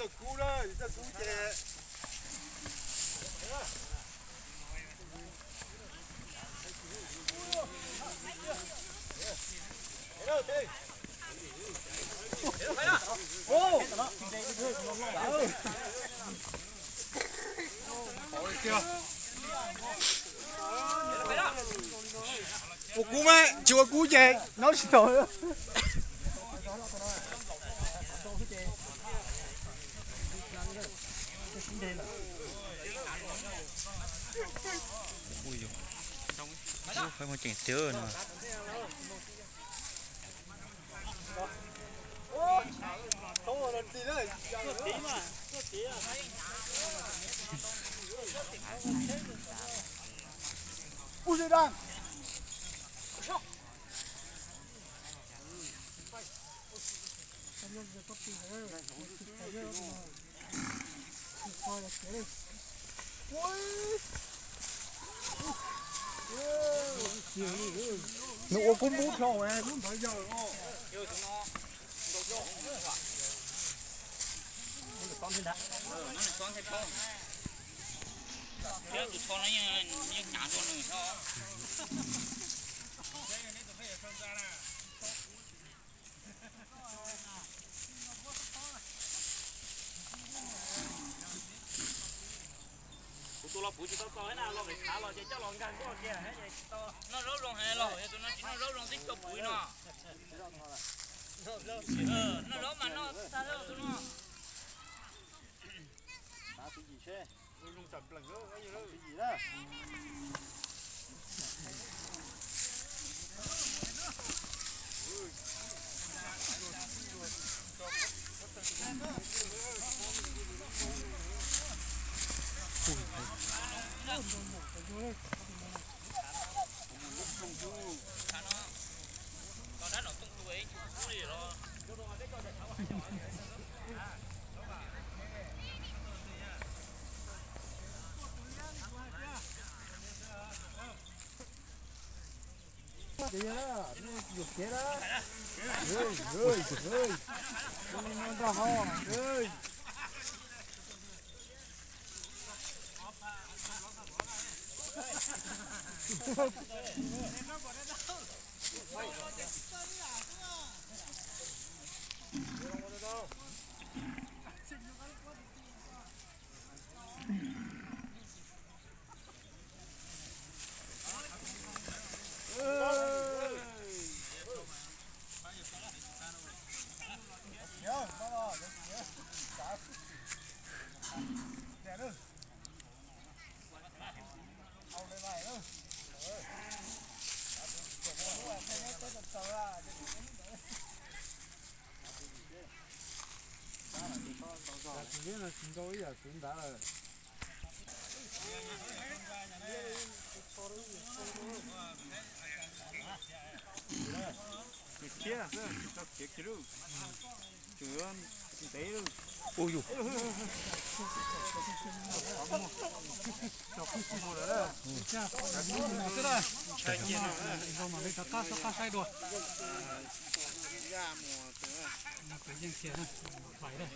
Kub na, kub ces Ua kub mas, tsis ua kub ces nyob tsis tau. Ui, qhov muaj ceem tiag no. Nws ua kub npub dhau mas kub ntawd yawg os. Kuv tus los puv tsis tau txog na, los pem tshav los ces coj los nkag nkuaj kiag. Noj zaub zoo heev los, yog tus no tsis noj zaub zoo twb tso puv no. Noj zaub mas noj tag tus no. Tsis nrau ib yam txwv ntawd lawm. Nws thiab xwb, tsis tau khiav kiag lawm. Tseem yuav ntev lawm. Ua yus. Ntshai kiag no. Rov qab, rov qab saib dua. Mus yeej kiag na, mus hlais na.